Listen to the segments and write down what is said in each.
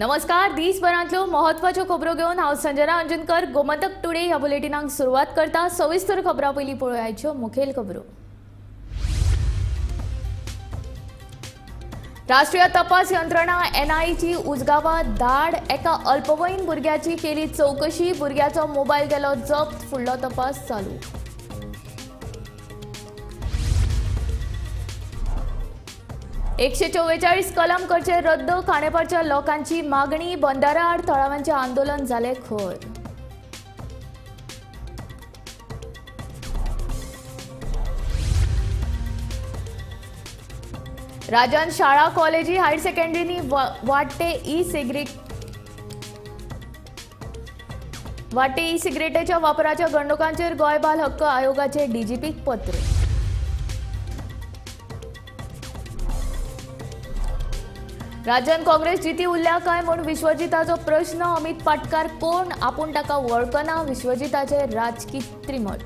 नमस्कार, दिसभरांतल्यो महत्वाच्यो खबरो घेवन हांव संजना अंजनकर गोमंतक टुडे ह्या बुलेटिनाक सुरवात करता। सविस्तर खबरां पयलीं पळोवयाच्यो मुखेल खबरो। राष्ट्रीय तपास यंत्रणा एनआयची उजगांवा धाड, एका अल्पवयीन भुरग्याची केली चवकशी, भुरग्याचो मोबायल गेलो जप्त, फुडलो तपास चालू। 144 कलम करचे रद्द, खांडेपारच्या लोकांची मागणी, बंदारा आड थळाव्यांचे आंदोलन जाले खर। राज्यात शाळा कॉलेजी हायर सेकंडरीनी वाडटे ई सिगरेटीच्या वापराच्या घडणुकांचेर गोंय बाल हक्क आयोगाचे डीजीपीक पत्र। राज्यात काँग्रेस जिती उरल्या काय म्हूण विश्वजिताचो प्रश्न, अमित पाटकार कोण आपूण ताका वळखना, विश्वजिताचे राजकी त्रिमळ।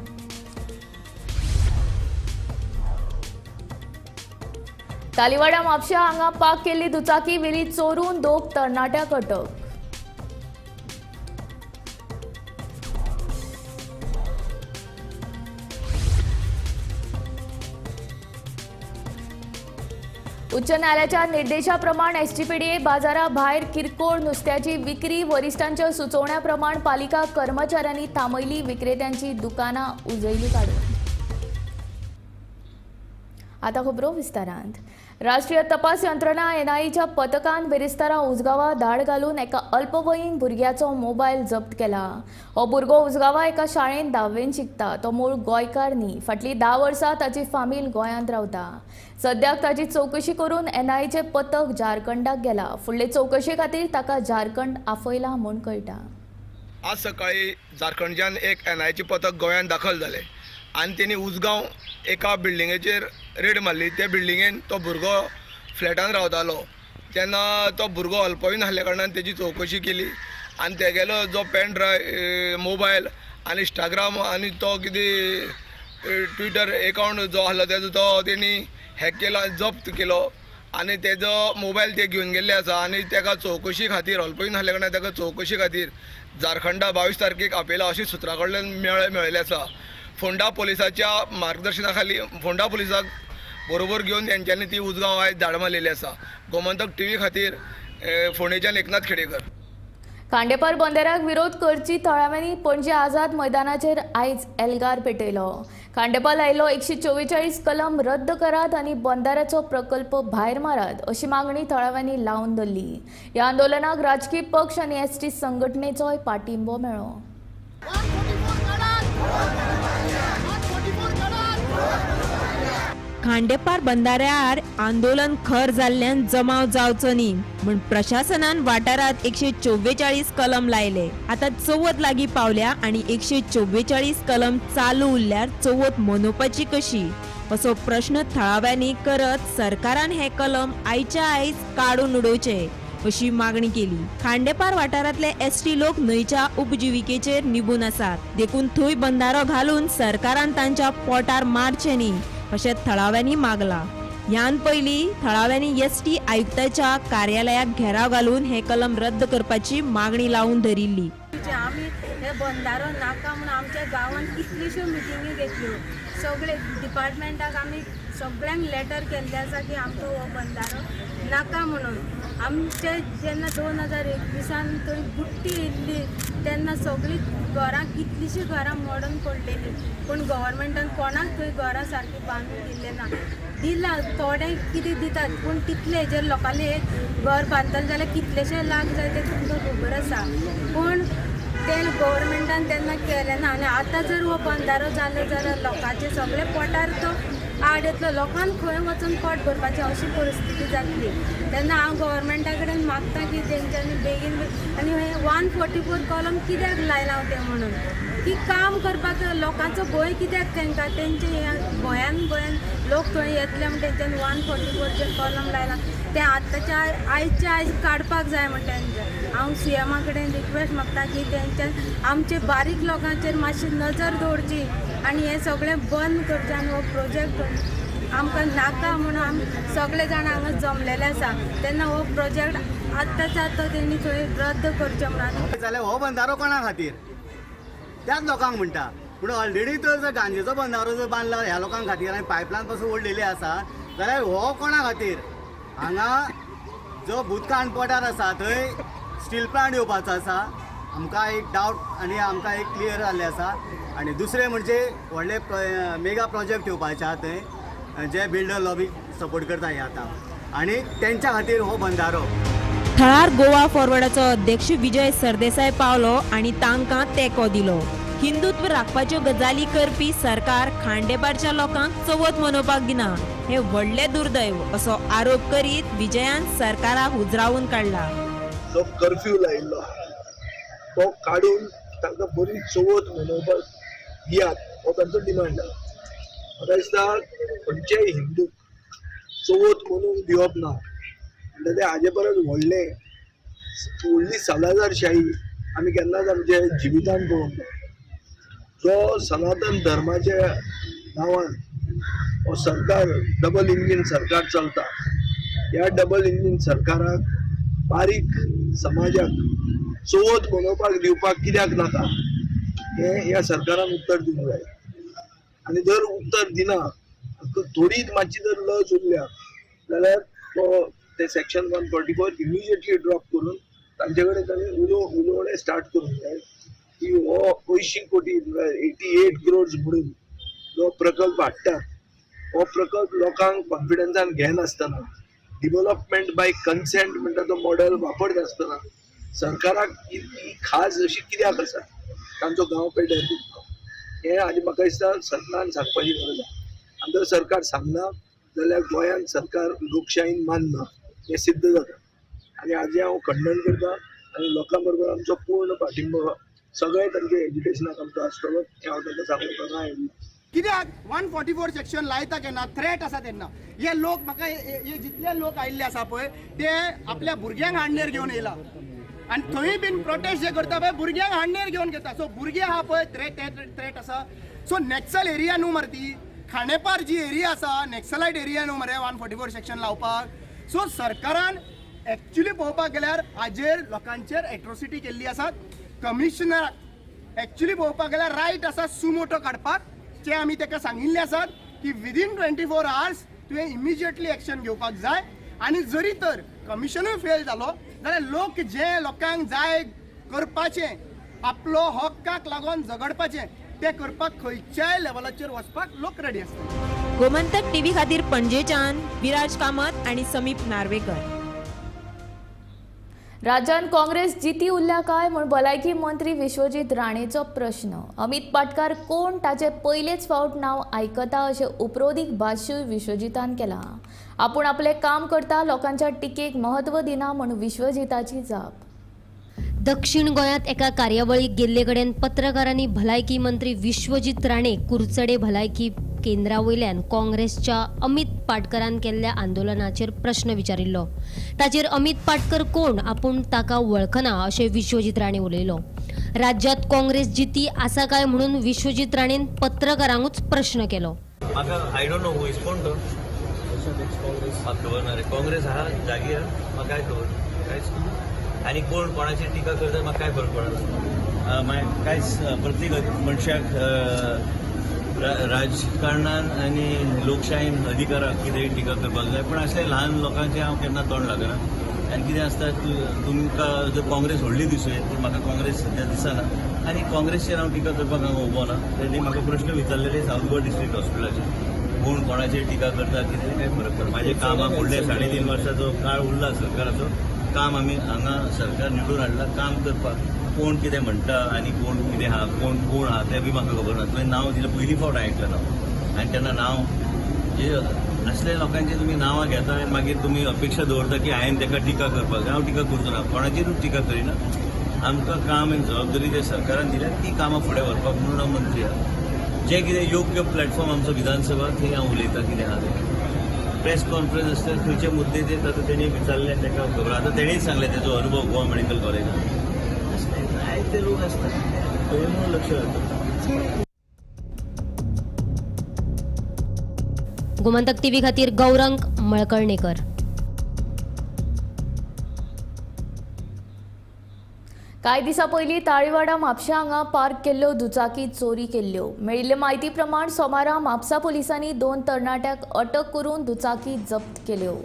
तालिवाडा म्हापशा हांगा पार्क केल्ली दुचाकी वेली चोरून दोग तरणाट्याक अटक। उच्च न्यायालयाच्या निर्देशाप्रमाण एसजीपीडीए बाजाराभायर किरकोळ नुस्त्याची विक्री, वरिष्ठांच्या सुचोवण्याप्रमाण पालिका कर्मचाऱ्यांनी थांबयली, विक्रेत्यांची दुकानां उजयली काडून। आता खबरो विस्तारांत। राष्ट्रीय तपास यंत्रणा एनआयएच्या पथकान बिरेस्तारा उजगांवा धाड घालून एका अल्पवयीन भुरग्याचो मोबायल जप्त केला। हो भुरगो उजगांवा एका शाळेंत धावेन शिकता। तो मूळ गोंयकार न्ही। फाटलीं 10 वर्सां ताची फामील गोंयांत रावता। सद्याक ताची चवकशी करून एनआयएचें पथक झारखंडाक गेला। फुडले चवकशे खातीर ताका झारखंड आपयला म्हूण कळटा। आज सकाळी झारखंडच्यान एक एनआयएचें पथक गोंयांत दाखल जालें आनी तेणी उजगांव एका बिल्डिंगेचेर रेड मारली। त्या बिल्डिंगेन तो भुरगो फ्लॅटान रावतालो। तेन्ना तो भुरगो अल्पवयीन आसल्या कारणान तेजी चवकशी केली आनी तेगेलो जो पेन ड्रायव, मोबायल आनी इंस्टाग्राम आनी तो कितें ट्विटर एकावंट जो आसलो तेजो तो तेणी हॅक केलो, जप्त केलो आनी तेजो मोबायल ते घेवन गेल्ले आसा। आनी तेका चवकशी खातीर, अल्पवयीन आसल्या कारणान तेका चवकशी खातीर झारखंडा 22 तारखेक आपयला अशी सुत्रां कडल्यान मेळिल्लें आसा। फोंडा पोलिसाच्या मार्गदर्शना खाली फोंडा पोलिसाक बरोबर घेवन तेंच्यांनी ती उजगांव आयज धाड मारलेली आसा। गोमंतक टीव्ही खातीर फोंडेच्यान एकनाथ खेडेकर। खांडेपार बंदराक विरोध करची थळाव्यांनी पणजे आझाद मैदानाचेर आयज एल्गार पेटयलो। खांडेपार आयलो 144 कलम रद्द करात आनी बंदाराचो प्रकल्प भायर मारात अशी मागणी थळाव्यांनी लावन धरली। ह्या आंदोलनाक राजकीय पक्ष आनी एसटी संघटनेचोय पाठिंबो मेळ्ळो। खांडेपार बंदाऱ्यार आंदोलन खर जाल्ल्यान जमाव जावचो न्ही म्हूण प्रशासनान वाठारांत 144 कलम लायले। आतां चवथ लागीं पावल्या आनी 144 कलम चालू उरल्यार चवथ मनोवपाची कशी असो प्रश्न थळाव्यांनी करत सरकारान हे कलम आयच्या आयज काडून उडोवचे अशी मागणी केली। खांडेपार वाठारांतले एसटी लोक न्हंयच्या उपजिविकेचेर निबून आसात, देखून थंय बंदारो घालून सरकारान तांच्या पोटार मारचें न्ही अशें थळाव्यांनी मागला। ह्यान पयलीं थळाव्यांनी एसटी आयुक्ताच्या कार्यालयाक घेराव घालून हे कलम रद्द करपाची मागणी लावून धरिल्ली। आमी हे बंदारो नाका म्हूण आमच्या गांवांत कितल्योश्यो मिटिंगी घेतल्यो, सगळे डिपार्टमेंटाक आमी सगळ्यांक लेटर केल्ले आसा की आमकां हो बंदारो नाका म्हणून। आमचे जेन्ना 2021 थंय बुट्टी येयल्ली तेन्ना सगळीं घरां, कितलींशीं घरां मोडून पडलेलीं, पूण गव्हर्मेंटान कोणाक थंय घरां सारकीं बांदून दिल्लें ना। दिलां थोडें कितें दितात पूण तितले हेजेर लोकांनी एक घर बांदतले जाल्यार कितलेशे लाख जाय ते तुमकां खबर आसा, पूण ते गव्हर्मेंटान तेन्ना केलें ना। आनी आतां जर हो बंदारो जालो जाल्यार लोकांचे सगळे पोटार तो आड येतलो, लोकांक खंय वचून पोट भरपाचें अशी परिस्थिती जातली। तेन्ना हांव गव्हर्मेंटा कडेन मागता की तेंच्यांनी बेगीन आनी हें 144 कलम कित्याक लायलां तें म्हणून की काम करपाक लोकांचो भंय कित्याक तांकां, तेंचे भंयान भंयान लोक थंय येतले म्हण तेंच्यांनी 144 कलम लायलां तें आतांच्या आयच्या आयज काडपाक जाय म्हण तेंचें। हांव सीएमा कडेन रिक्वेस्ट मागता की तेंच्यान आमचे बारीक लोकांचेर मातशी नजर दवरची आनी हें सगळें बंद करचें आनी हो प्रोजेक्ट आमकां नाका म्हणून आमी सगळे जाण हांगा जमलेले आसा. तेन्ना हो प्रोजेक्ट आत्ताच आतां तेणी थंय रद्द करचें म्हणून. जाल्यार हो बंधारो कोणा खातीर? त्याच लोकांक म्हणटा. पूण ऑलरेडी तर जर गांजेचो बंधारो जर बांदला ह्या लोकां खातीर आनी पायपलायन पासून ओडलेली आसा जाल्यार हो कोणा खातीर? हांगा जो भूतकांड पठार आसा थंय स्टील प्लांट येवपाचो आसा. आमकां एक डावट आनी आमकां एक क्लियर जाल्लें आसा. आनी दुसरें म्हणजे व्हडले मेगा प्रोजेक्ट येवपाचे आहा थंय जे बिल्डर लॉबी सपोर्ट करता हे आतां आनी तेंच्या खातीर हो बंधारो. थळार गोवा फॉरवर्डाचो अध्यक्ष विजय सरदेसाय पावलो आनी तांकां तेंको दिलो. हिंदुत्व राखपाच्यो गजाली करपी सरकार खांडेपारच्या लोकांक चवथ मनोवपाक दिना हे व्हडलें दुर्दैव असो आरोप करीत विजयान सरकाराक उजरावून काडला. जो कर्फ्यू लायिल्लो तो काडून तांकां बरी चवथ मनोवपाक दियात हो तांचो डिमांड आसा. म्हाका दिसता खंयच्याय हिंदूक चवथ मनोवंक दिवप ना म्हणटा तें हाजे परस व्हडलें व्हडली सालाझारशाही आमी केन्नाच आमच्या जिवितान पळोवंक ना. जो सनातन धर्माच्या नांवान हो सरकार डबल इंजीन सरकार चलता, ह्या डबल इंजीन सरकाराक बारीक समाजाक चवथ मनोवपाक दिवपाक कित्याक नाका हें ह्या सरकारान उत्तर दिवंक जाय. आनी जर उत्तर दिना, थोडी मातशी जर लज उरल्या जाल्यार तो ते सेक्शन 144 इमिजिएटली ड्रॉप करून तांचे कडेन तांणी उलोवणें स्टार्ट करूंक जाय की हो 80 कोटी 88 क्रोड्स म्हणून जो प्रकल्प हाडटात हो प्रकल्प लोकांक कॉन्फिडन्सान घेनासतना डिवलपमेंट बाय कन्सेंट म्हणटा तो मॉडेल वापरनासतना सरकाराक ही खाज अशी कित्याक आसा तांचो गांव पेड्ड्यार दिवपाक हें. आनी म्हाका दिसता सरकारान सांगपाची गरज आसा. आनी जर सरकार सांगना जाल्यार गोंयांत सरकार लोकशाहीन मानना हें सिद्ध जाता. आनी हाजें हांव खंडन करता आनी लोकां बरोबर आमचो पूर्ण पाठिंबो सगळे तांचे एज्युकेशनाक आमचो आसतलो हें हांव तांकां सांगूंक आयिल्लें. कित्याक 144 सेक्शन लायता केन्ना थ्रेट आसा तेन्ना हे लोक म्हाका हे जितले लोक आयिल्ले आसा पळय ते आपल्या भुरग्यांक हांडणेर घेवन येयला आनी थंय बीन प्रोटेस्ट जे करता पळय भुरग्यांक हांडणेर घेवन घेता. सो भुरगे आहा पळय थ्रेट थ्रेट आसा. सो नॅक्सल एरिया न्हू मरे ती खांडेपार जी एरिया आसा नॅक्सलायट एरिया न्हू मरे 144 सेक्शन लावपाक. सो सरकारान एक्चुली पळोवपाक गेल्यार हाजेर लोकांचेर एट्रोसिटी केल्ली आसा. कमिशनराक एक्चुली पळोवपाक गेल्यार रायट आसा सुमोटो काडपाक, जे आमी ताका सांगिल्ले आसात की विदीन 24 आवर्स तुवें इमिजिएटली एक्शन घेवपाक जाय. आनी जरी तर कमिशनूय फेल जालो जाल्यार लोक जे लोकांक जाय करपाचें आपलो हक्काक लागून झगडपाचें तें करपाक खंयच्याय लेवलाचेर वचपाक लोक रेडी आसता. गोमंतक टीव्ही खातीर पणजेच्यान विराज कामत आनी समीप नार्वेकर. राज्यान काँग्रेस जिती उरल्या काय म्हूण भलायकी मंत्री विश्वजीत राणेचो प्रश्न. अमित पाटकार कोण ताचे पयलेच फावट नांव आयकता अशें उपरोधीक भाश्यूय विश्वजीतान केलां. आपूण आपलें काम करता, लोकांच्या टिकेक म्हत्व दिना म्हूण विश्वजीताची जाप. दक्षिण गोंयांत एका कार्यावळीक गेल्ले कडेन पत्रकारांनी भलायकी मंत्री विश्वजीत राणे कुरचडे भलायकी केंद्रा वयल्यान काँग्रेसच्या अमित पाटकरान केल्ल्या आंदोलनाचेर प्रश्न विचारिल्लो. ताचेर अमित पाटकर कोण आपूण ताका वळखना अशें विश्वजीत राणे उलयलो. राज्यांत काँग्रेस जिती आसा काय म्हणून विश्वजीत राणेन पत्रकारांकूच प्रश्न केलो. म्हाका I don't know who is कोण तो म्हाका खबर ना रे. काँग्रेस आहा जागी आहा म्हाका काय खबर कांयच. आनी कोण कोणाचेर टिका करता म्हाका काय फरक पडना. मागीर कांयच प्रत्येक मनशाक राजकारणान आनी लोकशायेन अधिकाराक कितेंय टिका करपाक जाय, पूण असले ल्हान लोकांचें हांव केन्ना तोंड लागना. आनी कितें आसता तुमकां जर काँग्रेस व्हडली दिसूं येत पूण म्हाका काँग्रेस सद्या दिसना आनी काँग्रेसचेर हांव टिका करपाक हांगा उबो ना. तेणी म्हाका प्रश्न विचारलेले सावथ गोवा डिस्ट्रिक्ट हॉस्पिटलाचेर कोण कोणाचेर टिका करता कितें काय फरक पडना. म्हाजें काम आहा फुडले 3.5 वर्सांचो काळ उरला सरकाराचो काम आमी हांगा सरकार निवडून हाडला काम करपाक. कोण कितें म्हणटा आनी कोण कितें आहा कोण कोण आहा तें बी म्हाका खबर ना. तुवें नांव दिलें पयली फावट आयकलें नांव आनी तेन्ना नांव जे असले लोकांची तुमी नांवां घेता आनी मागीर तुमी अपेक्षा दवरता की हांवें ताका टिका करपाक जाय. हांव टिका करचो ना, कोणाचेरूच टिका करिना. आमकां काम आनी जबाबदारी जे सरकारान दिल्या ती कामां फुडें व्हरपाक म्हणून हांव मंत्री आहा. जें कितें योग्य प्लॅटफॉर्म आमचो विधानसभा थंय हांव उलयतां कितें आहा तें. प्रेस कॉन्फरन्स आसता खंयचे मुद्दे ते आतां तेणी विचारले ताका खबर आतां तेणीच सांगलें तेजो अनुभव गोवा मेडिकल कॉलेजान. जायते लोक आसता थंय म्हणून लक्ष घालता. गोमंतक टीव्ही खातीर गौरंग मळकर्णेकर. कांय दिसां पयलीं ताळीवाडा म्हापशा हांगा पार्क केल्ल्यो दुचाकी चोरी केल्ल्यो. मेळिल्ले म्हायती प्रमाण सोमारा म्हापसा पुलिसांनी 2 तरणाट्यांक अटक करून दुचाकी जप्त केल्यो.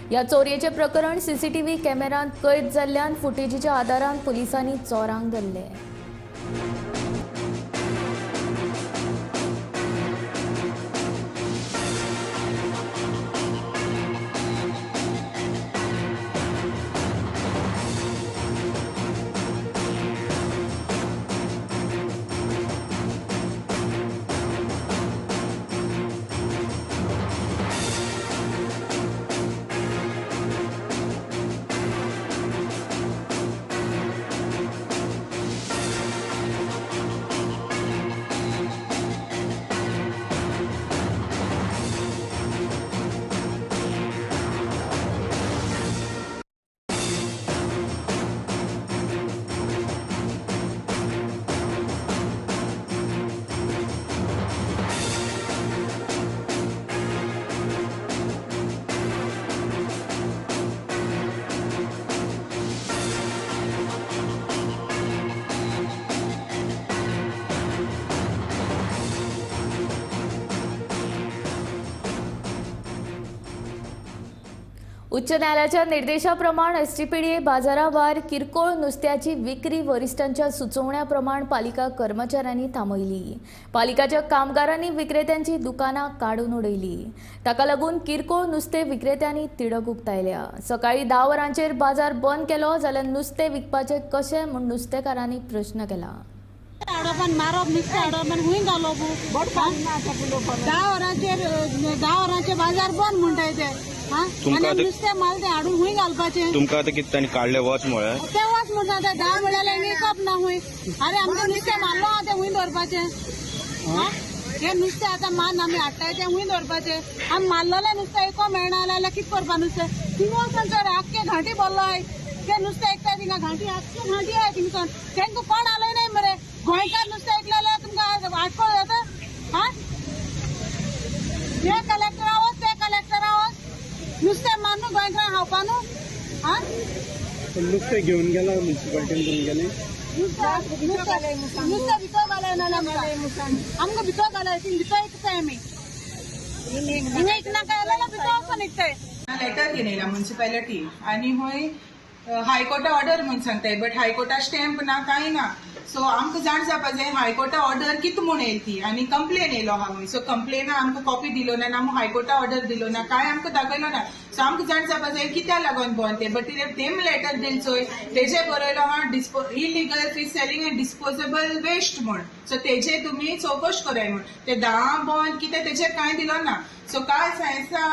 ह्या चोरयेचें प्रकरण सीसीटीव्ही कॅमेरांत कैद जाल्ल्यान फुटेजीच्या आदारान पुलिसांनी चोरांक धरले. उच्च न्यायालयाच्या निर्देशाप्रमाण एसटीपीडीए बाजाराभायर किरकोळ नुस्त्याची विक्री वरिष्ठांच्या सुचोवण्याप्रमाण पालिका कर्मचाऱ्यांनी थांबयली. पालिकाच्या कामगारांनी विक्रेत्यांची दुकानां काडून उडयली. ताका लागून किरकोळ नुस्तें विक्रेत्यांनी तिडक उक्तायल्या. सकाळी 10 वरांचेर बाजार बंद केलो जाल्यार नुस्तें विकपाचें कशें म्हूण नुस्तेकारांनी प्रश्न केला. मारप नुस्तें हाडप आनी खूंय घालप? 10 वरांचेर 10 वरांचेर बाजार बंद म्हणटाय ते. नुस्तें माल ते हाडून खूंय घालपाचें? तुमकां आतां कितें तांणी काडलें वच म्हळ्यार ते वच म्हणटा ते 10 म्हळ्यार विकप ना खूंय. अरे आमचें नुस्तें मारलो आहा तें खूंय दवरपाचें? हें नुस्तें आतां मान आमी हाडटाय तें खूंय दवरपाचें? आमी मारलेलें नुस्तें एको मेळना जाल्यार कितें करपा नुस्तें? थिंगा वचून सर आख्खे घांटी भरलो आहाय तें नुस्तें एकता थिंगा घांटी आख्खे घांटी आहाय थिंगसून. तेंकां कोण आलोय नाय मरे. गोंयकार नुस्तें ऐकलें जाल्यार तुमकां आटको जाता. हा हे कलेक्टरा वच ते कलेक्टरा वच नुस्तें मारून गोंयकारांक खावपा न्हू. हा नुस्तें घेवन गेला म्युनिसिपालिटीन घेवन गेलें नुस्तें भितर घालय ना आमकां भितर घालय ती भितर इकताय आमी हिंगा इकनाका जाल्यार भितर वचून इकताय. लेटर घेवन येयला म्युनिसिपालिटी आनी हूंय हायकोर्टा ऑर्डर म्हूण सांगताय बट हायकोर्टा स्टॅम्प ना कांय ना. सो आमकां जाण जावपा जाय हायकोर्टा ऑर्डर कित म्हूण येयली ती आनी कंप्लेन येयलो आहा म्हूण. सो कंप्लेना आमकां कॉपी दिलो ना, आमकां हायकोर्टा ऑर्डर दिलो ना, कांय आमकां दाखयलो ना. सो आमकां जाण जावपा जाय कित्याक लागून बंद तें. बट तेम लेटर दिल चोय तेजे बरयलो आहा illegal fish selling and disposable waste म्हूण. सो तेजे तुमी चवकश कराय म्हूण. ते 10 बंद कितें तेजेर कांय दिलो ना. सो कांय सायन्सा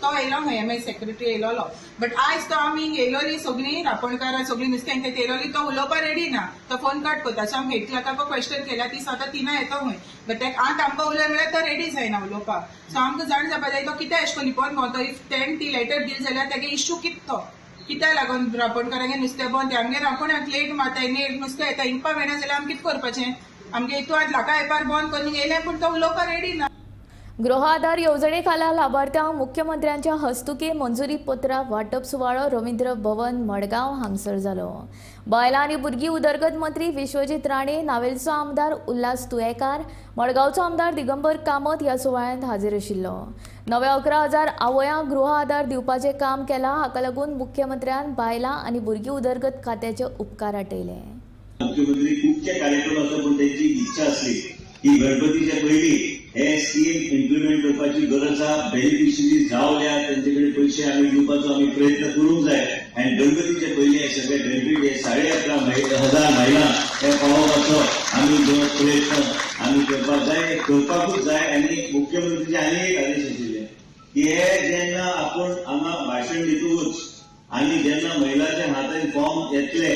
तो येयलो खंय एम I secretary येयलोलो बट आयज तो आमी येयलोली सगळीं रापणकारां सगळीं नुस्तें ते येयलोली तो उलोवपा रेडी ना. तो फोन कट करता. सो आमी हेड क्लर्काक क्वेश्चन केल्या ती स्वता 3 येतो खंय बट तेका आतां आमकां उलय म्हळ्यार तो रेडी जायना उलोवपाक. सो आमकां जाण जावपा जाय तो कितें अशें करून लिपोवन भोंवता. If तेणें ती लेटर दिली जाल्यार तेगे इश्यू कितें तो कित्याक लागून रापणकारांगे नुस्तें बंद. आमगे रापणाक लेट मारता नेट नुस्तें येता इंकपा मेळना जाल्यार आमी कितें करपाचें? आमगे हितू आतां लाका येपार बंद करून येयलें पूण तो उलोवपा रेडी ना. गृह आधार योजनेखाला लाभार्थ्यांक मुख्यमंत्र्यांच्या हस्तुकी मंजुरी पत्रां वांटप सुवाळो रवींद्र भवन मडगांव हांगसर जालो. बायलां आनी भुरगीं उदरगत मंत्री विश्वजीत राणे, नावेलचो आमदार उल्हास तुयेकार, मडगांवचो आमदार दिगंबर कामत ह्या सुवाळ्यांत हाजीर आशिल्लो. नव्या 11,000 आवयांक गृह आधार दिवपाचें काम केलां. हाका लागून मुख्यमंत्र्यान बायलां आनी भुरगीं उदरगत खात्याचे उपकार आटयले. मुख्यमंत्री खुबशे कार्यक्रम आसा पूण तेंची इच्छा आसली की गणपतीच्या पयलीं हे स्कीम इम्प्लिमेंट करपाची गरज आसा. बेनिफिशरी जावल्या तेंचे कडेन पयशे आमी दिवपाचो आमी प्रयत्न करूंक जाय आनी गणपतीच्या पयलीं हे सगळे बेनिफीट हे 11,500 महिला हे पावोवपाचो आमी जो प्रयत्न आमी करपाक जाय, करपाकूच जाय. आनी मुख्यमंत्रीचे आनी एक आदेश आशिल्ले की हे जेन्ना आपूण हांगा भाशण दितकूच आनी जेन्ना महिलाच्या हातान फॉर्म येतले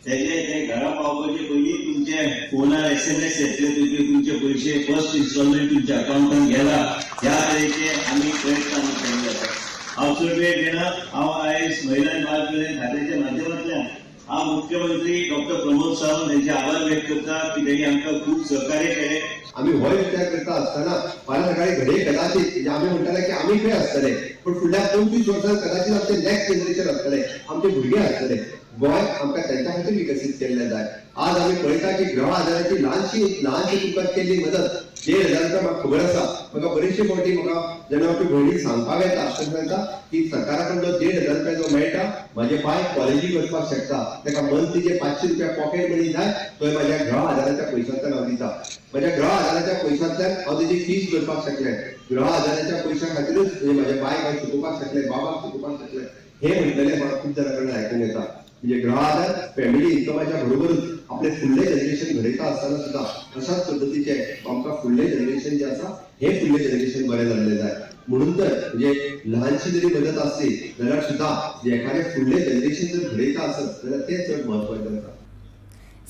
तेजे ते घरा पावपाचे पयलीं तुमचे फोनार SMS येतले, तुमचे पयशे फर्स्ट इन्स्टॉलमेंट तुमच्या अकाउंटान गेला. ह्या तरेचे आमी प्रयत्न आमी केल्ले आसा. हांव चड वेळ घेना. हांव आयज महिला आनी बाल कल्याण खात्याच्या माध्यमांतल्यान हांव मुख्यमंत्री डॉक्टर प्रमोद सावंत हेंचे आभार व्यक्त करता की तेणी आमकां खूब सहकार्य केलें. आमी होय विचार करता आसतना फाल्यां सकाळी घडये कदाचित, म्हणजे आमी म्हणटाले की आमी खंय आसतले, पूण फुडल्या 25 वर्सां कदाचित आमचे नेक्स्ट जनरेशन आसतले, आमचे भुरगे आसतले. गोंय आमकां तेंच्या खातीर विकसीत केल्लें जाय. आज आमी पळयता की गृह आधाराची ल्हानशी ल्हानशी तुमकां केल्ली मदत 1,500 रुपया, म्हाका खबर आसा, म्हाका बरेचशे फावटी म्हाका जेन्ना आमच्या भयणीक सांगपाक येता तेन्ना सांगता की सरकारा कडलो 1,500 रुपया जो मेळटा, म्हाजे बाय कॉलेजीक वचपाक शकता, ताका मंथली जे 500 रुपया पॉकेट मनी जाय तोय म्हाज्या गृह आधाराच्या पयशांतल्यान हांव दिता. म्हाज्या गृह आधाराच्या पयशांतल्यान हांव तेजी फीस भरपाक शकलें. गृह आधाराच्या पयशां खातीरूच म्हणजे म्हाज्या बायक हांव शिकोवपाक शकलें, बाबाक शिकोवपाक शकलें. हे म्हणटलें म्हाका खूब जाणां कडल्यान आयकूंक येता. म्हणजे गृह आधार फॅमिली इन्कमाच्या बरोबरूच आपले फुडले जनरेशन घडयता आसतना सुद्दां अशाच पद्दतीचे आमकां फुडले जनरेशन जे आसा हे फुडले जनरेशन बरें जाल्लें जाय. म्हणून तर म्हणजे ल्हानशी जरी मदत आसली जाल्यार सुद्दां एखादें फुडले जनरेशन जर घडयता आसत जाल्यार तें चड म्हत्वाचें आसा.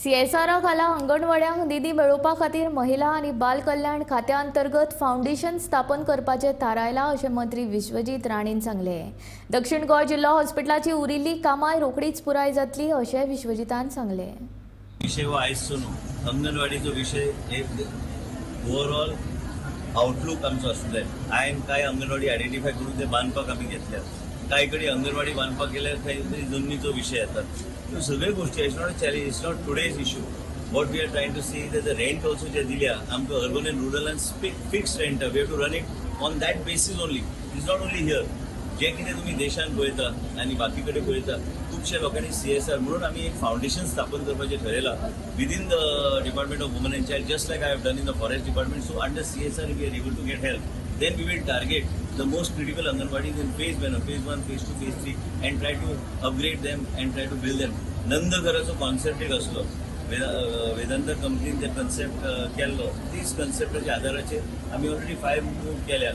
सीएसआरा खाला अंगणवाड्यांक निधी मेळोवपा खातीर महिला आनी बाल कल्याण खात्या अंतर्गत फावंडेशन स्थापन करपाचें थारायलां अशें मंत्री विश्वजीत राणेन सांगलें. दक्षिण गोंय जिल्लो हॉस्पिटलाची उरिल्ली कामां रोखडीच पुराय जातली अशें विश्वजीतान सांगलें. विशय हो आयजचो न्हू, अंगणवाडीचो विशय एक ओवरऑल आउटलूक आमचो आसूंक जाय. हांवें कांय अंगणवाडी आयडेंटिफाय करून ते बांदपाक आमी घेतल्यात. कांय कडेन अंगणवाडी बांदपाक गेल्यार खंय तरी जमनीचो विशय येता. ह्यो सगळ्यो गोश्टी, it's not a challenge, it's not today's issue. What we are trying to see, the rent also जे दिल्या आमकां अर्बन एंड रुरलान fix rent, we have to run it on that basis only. It's not only here, जे कितें तुमी देशान पळयता आनी बाकी कडेन पळयता खुबश्या लोकांनी सीएसआर म्हणून आमी एक फावंडेशन स्थापन करपाचें ठरयलां within the department of women and child, just like I have done in the forest department. So under CSR we are able to get help. Then we will target the most critical anganwadis in phase manner, phase 1, phase 2, phase 3, and try to upgrade them and try to build them. नंदघराचो concept एक आसलो, वेदांता कंपनीन ते concept केल्लो, तीच कन्सेप्टाच्या आदाराचेर आमी already 5 move केल्या.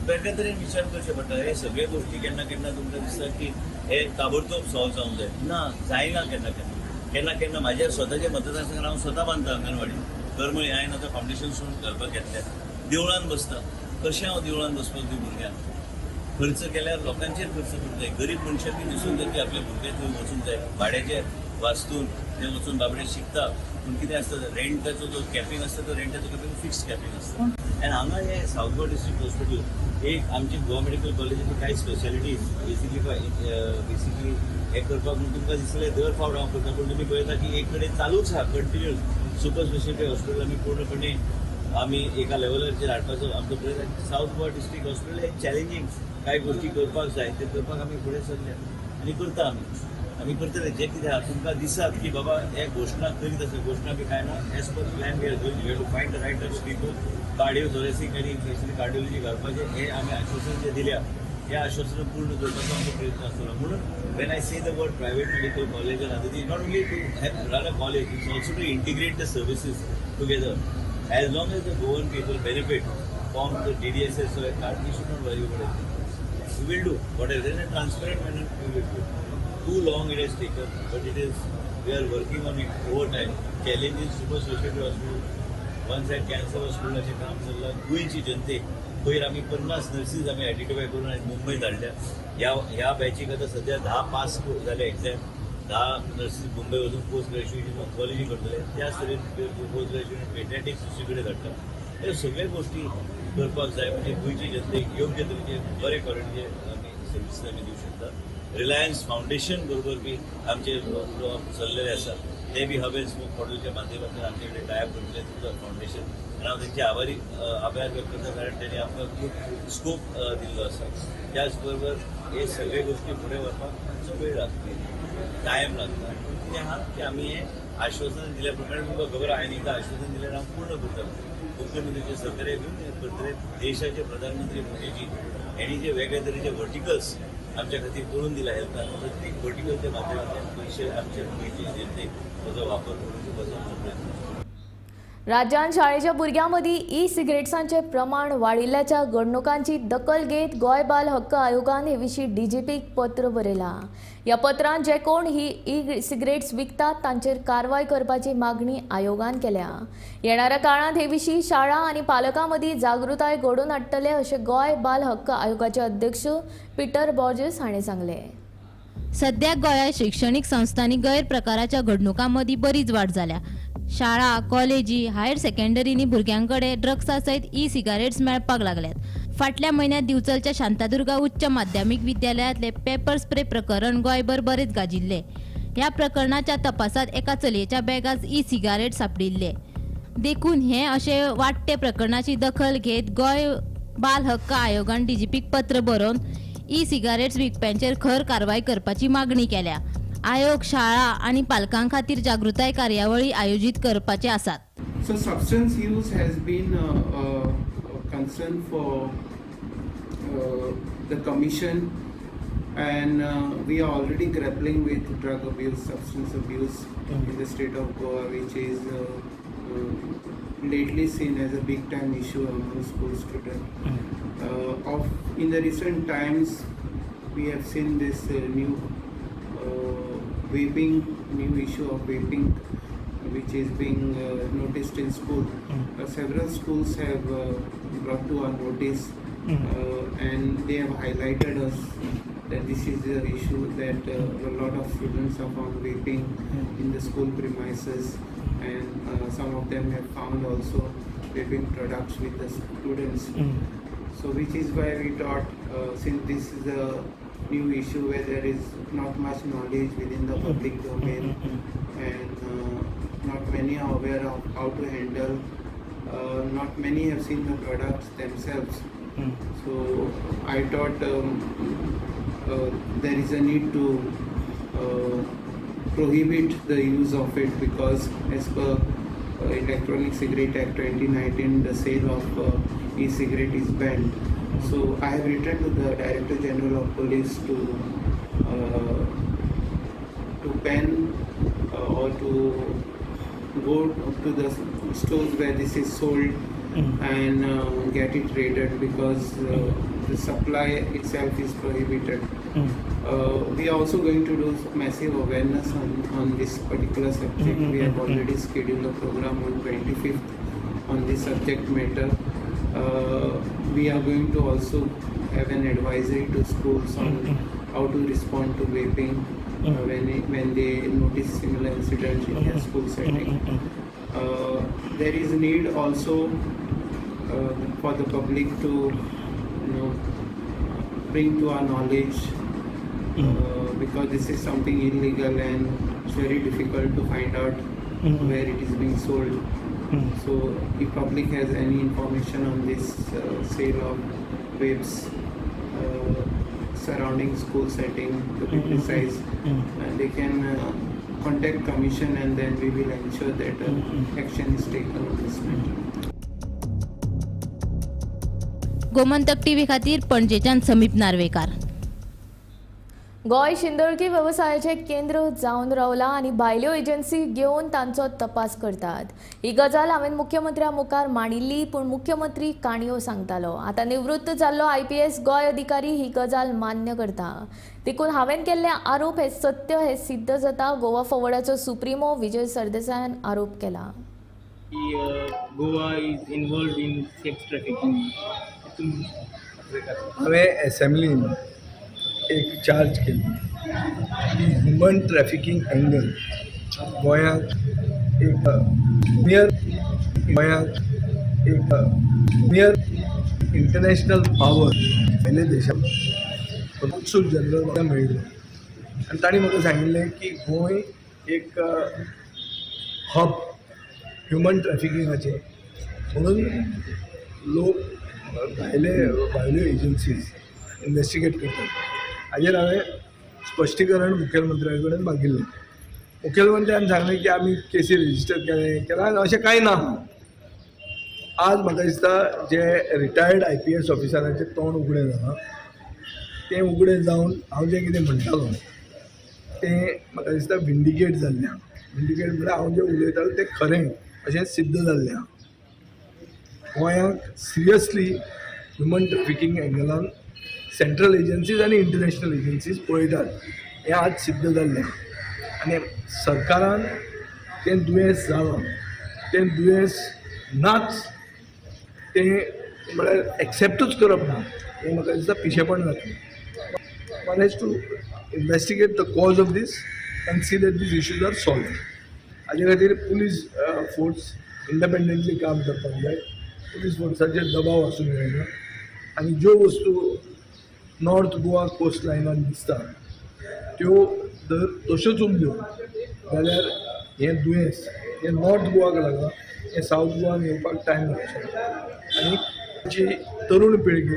वेगळ्या तरेन विचार करचे पडटा. हे सगळे गोश्टी केन्ना केन्ना तुमकां दिसता की हे ताबडतोब सॉल्व जावंक जाय, ना जायना. केन्ना केन्ना केन्ना केन्ना म्हाज्या स्वताच्या मतदारसंघात हांव स्वता बांदता अंगणवाडी करमळी, हांवें आतां फावंडेशन सोडून घालपाक घेतल्या. देवळान बसता, कशें हांव देवळान बसपाक दिवं भुरग्यांक? खर्च केल्यार लोकांचेर खर्च करूंक जाय. गरीब मनशाक बी दिसूंक जाय की आपल्या भुरगे थंय वचूंक जाय, भाड्याचे वास्तून ते वचून बाबडे शिकता. पूण कितें आसता, रेंटाचो जो कॅपिंग आसता तो रेंटाचो कॅपिंग फिक्स कॅपिंग आसता. आनी हांगा हे सावथ गोवा डिस्ट्रिक्ट हॉस्पिटल एक आमची गोवा मेडिकल कॉलेजीची कांय स्पेशालिटीज बेसिकली बेसिकली हें करपाक म्हूण तुमकां दिसलें दर फावट हांव करता, पूण तुमी पळयता की एक कडेन चालूच आहा कंटिन्यूस. सुपर स्पेशालिटी हॉस्पिटल आमी पूर्णपणे आमी एका लेवलाचेर हाडपाचो आमचो प्रयत्न. सावथ गोवा डिस्ट्रिक्ट हॉस्पिटल हे चॅलेंजींग कांय गोश्टी करपाक जाय, ते करपाक आमी फुडें सरल्या आनी करता. आमी आमी करतले जें कितें आहा. तुमकां दिसत की बाबा हे घोशणा करीत आसा, घोशणा बी कांय ना. As per plan we are going, we have to find the right types people. Cardio thoracic आनी स्पेशली कार्डियोलॉजी घालपाचें हें आमी आश्वासन जें दिल्या हें आश्वासन पूर्ण करपाचो आमचो प्रयत्न आसतलो. म्हणून when I say the word private medical college and other, not only to run a college, it's also to integrate the services together. As long as the Goan people benefit from the DDSS card, we should not worry about anything. We will do whatever in a transparent manner. We will do. Too long it has taken, but it is, we are working on it over time. Challenges super specialty hospital, one side cancer हॉस्पिटलाचें काम चल्लां. गोंयची जनतेक पयर आमी 50 nurses आमी identify करून आयज मुंबय धाडल्या. ह्या बॅचीक आतां सद्या 10 पास जाले एग्झाम, 10 नर्सीस मुंबय वचून पोस्ट ग्रॅज्युएशन ऑन्कॉलॉजी करतले, त्याच तरेन पोस्ट ग्रॅज्युएशन पेडियाट्रिक्स दुसरे कडेन धाडटा. ह्यो सगळ्यो गोश्टी करपाक जाय म्हणजे गोंयचे जनतेक योग्य तरेचे बरे क्वॉलिटीचे आमी सर्विसीस आमी दिवंक शकता. रिलायन्स फावंडेशन बरोबर बी आमचे उलोवप चल्लेलें आसा, ते बी हब अँड स्पोक मॉडेलच्या माध्यमांतल्यान आमचे कडेन टायप करतले तुमचो फावंडेशन. आनी हांव तेंचे आभार व्यक्त करता, कारण तेणी आमकां खूब स्कोप दिल्लो आसा. त्याच बरोबर हे सगळे गोश्टी फुडें व्हरपाक मातसो वेळ लागता, टायम लागता. पूण कितें आहा की आमी हें आश्वासन दिल्या प्रमाणे तुमकां खबर आहा, हांवें एकदां आश्वासन दिल्यार हांव पूर्ण करता. मुख्यमंत्र्याचे सहकार्य घेवन हें करतले. देशाचे प्रधानमंत्री मोदीजी हेणी जे वेगळे तरेचे वर्टिकल्स आमच्या खातीर करून दिला हेल्थान, प्रत्येक वर्टिकलच्या माध्यमांतल्यान पयशे आमच्या गोंयचे जनतेक ताचो वापर करून दिवपाचो आमचो प्रयत्न. राज्यांत शाळेच्या भुरग्यां मदीं ई सिगरेट्सांचें प्रमाण वाडिल्ल्याच्या घडणुकांची दखल घेत गोंय बाल हक्क आयोगान हे विशीं डीजीपीक पत्र बरयलां. ह्या पत्रांत जे कोण ही ई सिगरेट्स विकतात तांचेर कारवाय करपाची मागणी आयोगान केल्या. येणाऱ्या काळांत हे विशीं शाळा आनी पालकां मदीं जागृताय घडोवन हाडटले अशें गोंय बाल हक्क आयोगाचे अध्यक्ष पिटर बॉर्जेस हांणी सांगलें. सद्याक गोंयांत शिक्षणीक संस्थांनी गैरप्रकाराच्या घडणुकां मदीं बरीच वाड जाल्या. शाळा, कॉलेजी, हायर सेकंडरींनी भुरग्यां कडेन ड्रग्सा सयत ई सिगारेट्स मेळपाक लागल्यात. फाटल्या म्हयन्यांत दिवचलच्या शांतादुर्गा उच्च माध्यमीक विद्यालयांतले पेपर स्प्रे प्रकरण गोंयभर बरेच गाजिल्ले. ह्या प्रकरणाच्या तपासात एका चलयेच्या बॅगांत ई सिगारेट सांपडिल्ले. देखून हे अशे वाडटे प्रकरणाची दखल घेत गोंय बाल हक्क आयोगान डीजीपीक पत्र बरोवन ई सिगारेट्स विकप्यांचेर खर कारवाय करपाची मागणी केल्या. आयोग शाळा आनी पालकां खातीर जागृताय कार्यावळी आयोजीत करपाचे आसात. So substance use has been a concern for the commission, and we are already grappling with drug abuse, substance abuse in the state of Goa, which is lately seen as a big time issue among school students. In the recent times, we have seen this new vaping, new issue of vaping, which is being noticed in school. Several schools have brought to our notice and they have highlighted us that this is the issue, that a lot of students are found vaping in the school premises, and some of them have found also vaping products with the students. So which is why we thought, since this is a new issue where there is not much knowledge within the public domain and not many are aware of how to handle, not many have seen the products themselves. So I thought there is a need to prohibit the use of it, because as per Electronic Cigarette Act 2019, the sale of e-cigarette is banned. So I have written to the Director General of Police to ban or to go to the stores where this is sold and get it raided, because the supply itself is prohibited. We are also going to do massive awareness on this particular subject. We have already scheduled a program on 25th on this subject matter. We are going to also have an advisory to schools on how to respond to vaping when they notice similar incidents in their school setting. There is a need also for the public to, bring to our knowledge, because this is something illegal and it's very difficult to find out where it is being sold. So if public has any information on this sale of vapes surrounding school setting, to be precise, and they can contact commission, and then we will ensure that action is taken on this matter. Gomantak TV खातीर पणजेच्यान समीप नार्वेकार. गोंय शिंदळकी वेवसायाचें केंद्र जावन रावलां आनी भायल्यो agency घेवन तांचो तपास करतात. ही गजाल हांवें मुख्यमंत्र्या मुखार मांडिल्ली, पूण मुख्यमंत्री काणयो सांगतालो. आतां निवृत्त जाल्लो IPS Goa अधिकारी ही गजाल मान्य करता. देखून हांवें केल्ले आरोप हे सत्य हे सिद्ध जाता. गोवा फॉवर्डाचो सुप्रिमो विजय सरदेसायान आरोप केला. Goa is involved in sex trafficking. हांवें एसेंब्लीन एक चार्ज केली की ह्युमन ट्रॅफिकींग एंगल गोंयांत एक नियर गोंयांत एक नियर इंटरनॅशनल पावर भायल्या देशांत कॉन्सूल जनरल म्हाका मेळिल्लो आनी तांणी म्हाका सांगिल्लें की गोंय एक हब ह्युमन ट्रॅफिकिंगाचें, म्हणून लोक भायले भायल्यो एजन्सीज इन्वेस्टिगेट करतात. हाजेर हांवें स्पश्टीकरण मुखेलमंत्र्या कडेन मागिल्लें. मुखेलमंत्र्यान सांगलें की आमी केसी रजिस्टर केले केला, अशें कांय ना. आज म्हाका दिसता जे रिटायर्ड IPS ऑफिसरांचें तोंड उगडें जालां, तें उगडें जावन हांव जें कितें म्हणटालो तें म्हाका दिसता विंडिकेट जाल्लें आहा. विंडिकेट म्हळ्यार हांव जें उलयतालो तें खरें अशें सिद्ध जाल्लें आहा. गोंयांक सिरियसली ह्युमन ट्रॅफिकींग एंगलान सेंट्रल एजन्सीज आनी इंटरनॅशनल एजन्सीज पळयतात हें आज सिद्ध जाल्लें आहा. आनी सरकारान तें दुयेंस जालां, तें दुयेंस नाच, तें म्हळ्यार एक्सेप्टूच करप ना, हें म्हाका दिसता पिशेपण जातलें. One has to Investigate the cause of this and see that these issues are solved. हाजे खातीर पुलीस फोर्स इंडिपेंडंटली काम करपाक जाय. पुलीस फोर्साचेर दबाव आसूंक जायना आनी ज्यो वस्तू नॉर्थ गोवा कोस्ट लायनान दिसता त्यो जर तश्योच उरल्यो जाल्यार हें दुयेंस हें नॉर्थ गोवाक लागलां, हें सावथ गोवान येवपाक टायम लागचो आनी जी तरुण पिळगी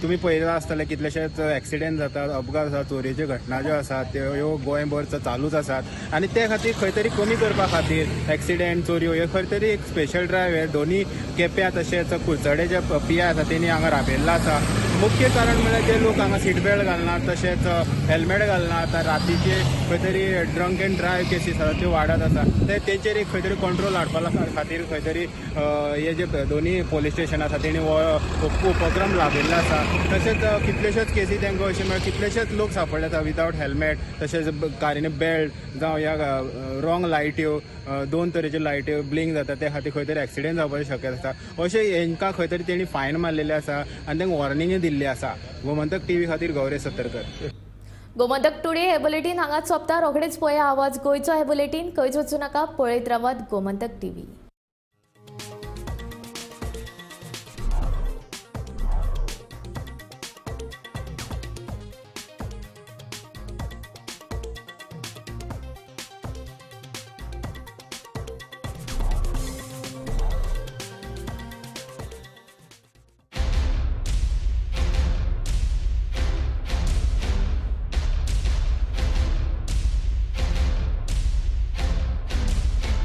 तुमी पळयलां आसतलें, कितलेशेच एक्सिडेंट जातात, अपघात जातात, चोरयेच्यो घटना ज्यो आसात त्यो ह्यो गोंयभर चालूच आसात आनी ते खातीर खंय तरी कमी करपा खातीर एक्सिडेंट, चोरयो हे खंय तरी एक स्पेशल ड्रायव्ह हे दोनी केप्यां तशेंच कुडचडे जे पी I आसा तेणी हांगा राबयल्लो आसा. मुख्य कारण म्हणल्यार जे लोक हांगा सीट बेल्ट घालनात तशेंच हेल्मेट घालनात, रातीचे खंय तरी ड्रंक एंड ड्रायव्ह केसीस आसा त्यो वाडत आसा, ते तेंचेर एक खंय तरी कंट्रोल हाडपा खातीर खंय तरी हे जे दोनी पोलीस स्टेशन आसा तेणी हो उपक्रम राबयल्लो आसा. तशेंच कितलेशेच केसी तांकां अशें म्हळ्यार कितलेशेच लोक सांपडले आसा विदावट हेल्मेट, तशेंच कारीन बेल्ट जावं ह्या रॉंग लायट्यो, दोन तरेच्यो लायट्यो ब्लिंक जाता, त्या खातीर खंय तरी एक्सिडेंट जावपाची शक्यता आसता. अशें हेंकां खंय तरी तेणी फायन मारलेले आसा आनी तांकां वॉर्निंगय दिल्ली आसा. गोमंतक टीव्ही खातीर गौरेश सत्तरकर. गोमंतक टुडे हे बुलेटीन हांगाच सोंपता. रोखडेच पळया आवाज गोंयचो हे बुलेटीन. खंयच वचूं नाका, पळयत रावात गोमंतक टीव्ही.